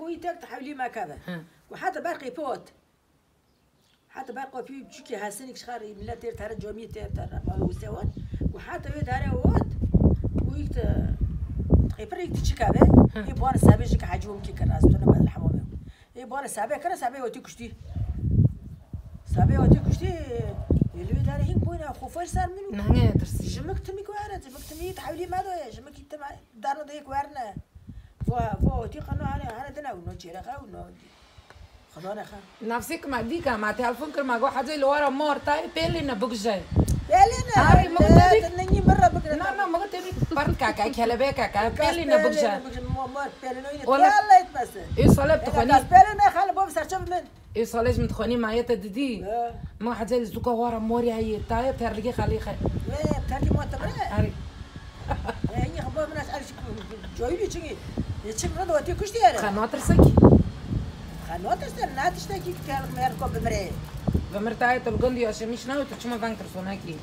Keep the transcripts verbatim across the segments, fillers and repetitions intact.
Ku îtek te hewlî me keve. Hı. Ku heta ber qêpot. Heta ber qopî çûkî hesinîk ji xer millet têr tere camiyê têr tere. Mal wise wan. Ku heta wê dare ot. Ku îk te qêpir îk te çi keve. Hı. Ê bana sebê jik hecûm kî kir ez tu ne mezil hemamê. Ê bana sebê kir sebê otî kuştî. Sebê otî kuştî. Ê li wê dare hîn boyna xofar ser min û. Nehenge tirsî. Jimik timî ku here, jimik timî te hewlî me doye, jimik î te me. Darna de yek werne. Vo, vo, ti qano hane, hane dina uno çere xa uno. Xdana xa. Nafsik ma dîka ma telefon kir ma go hacê li wara mor tay pêlê ne bigje. Pêlê ne. Arê, mi gote ne, ningî mirra bigre. Na, na, mi gote bir part kaka, kelebek kaka, pêlê ne bigje. Mor, pêlê ne. Wala etmesin. Ê salep tu xoni. Pêlê ne xal bo serçe min. Ê salê ji min dixwenî maye te didî. He. Ma hecê li zûka wara morî heyê, taye terligê xalî xe. Wê, terlî ma te bire. Arê. Ê, hînî xwe min ez erşî ku coyî çingî. Ê, çing rind wetî kuştî here. Xe natirse kî. Xe natirse, na tiştekî ki ter mer ko bimire. Bimir taye tu li gund yaşamış ne, tu çima veng tirsonekî.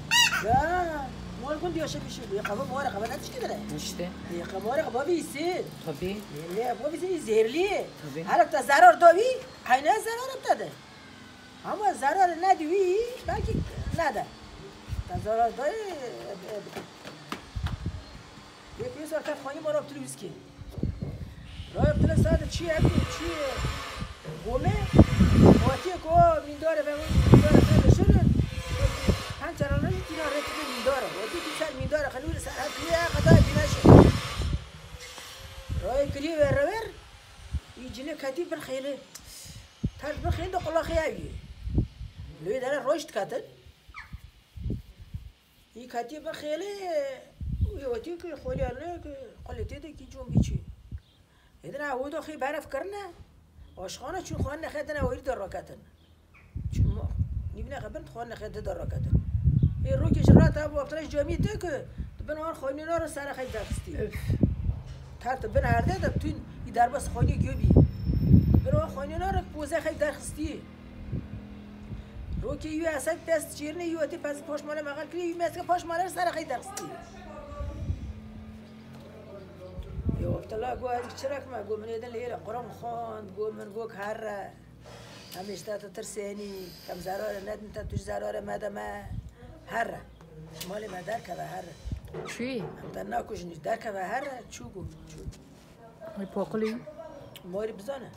Ya, mor gund yaşamış. Ê, xwe more xwe ne tiştî dire. İşte. Ê, xwe more xwe bavîsî. Tabii. Ê, xwe bavîsî zehirlî. Tabii. Her te zarar da wî. Heyne zarar te de. Ama zarar nedi wî, belkî nede. Te zarar da, e, e, yek wî sar ket xanî ma raptili wîskî. Raptili sade çi ye, çi ye? Gome, watiye ko mîndare ve mîndare ve şirin. Pencerane jî tîna rê tîna mîndare. Watiye ki ser mîndare xelû ser her tîya qeda güneş. Ray kiriye ve rever. Î cilê ketî bin xêlê. Ters bin xêlê de qulaxê ew yê. Lê dere roj diketin. Î ketî bin xêlê, wê wetî ki xoliyane ki qulê tê de kî combî çi. Êdin ew do xî beref kirine. Aşxane çûn xwe nexetine wêrî de raketin. Çima? Nîvine xwe bin xwe nexê dide raketin. Ê rokê ji rata bu Abdullah camî te ku tu bin wan xwînîna re sere xey derxistî. Üf. Ter tu bin erdê de tûn î derbas xwînî göbî. Tu bin wan xwînîna re poze xey derxistî. Rokê yû esek pes çêrine yû etê pes paşmale mexel kiriye yû meske paşmale sere xey derxistî. Yo Abdullah go ez çirek me go min êdin lê yere Quran xwend go min go herre. Em işte te tirsenî, em zerare nedin te, tu ji zerare me de me. Herre. Ji malê me derkeve herre. Çûyî? Em te nakujin, derkeve herre, çû go, çû. Ay poqilî. Morî bizane.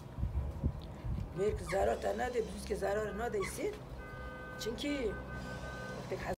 Mêrk zarar te nade, bizûskê zarar nade îsê. Çimkî wextêk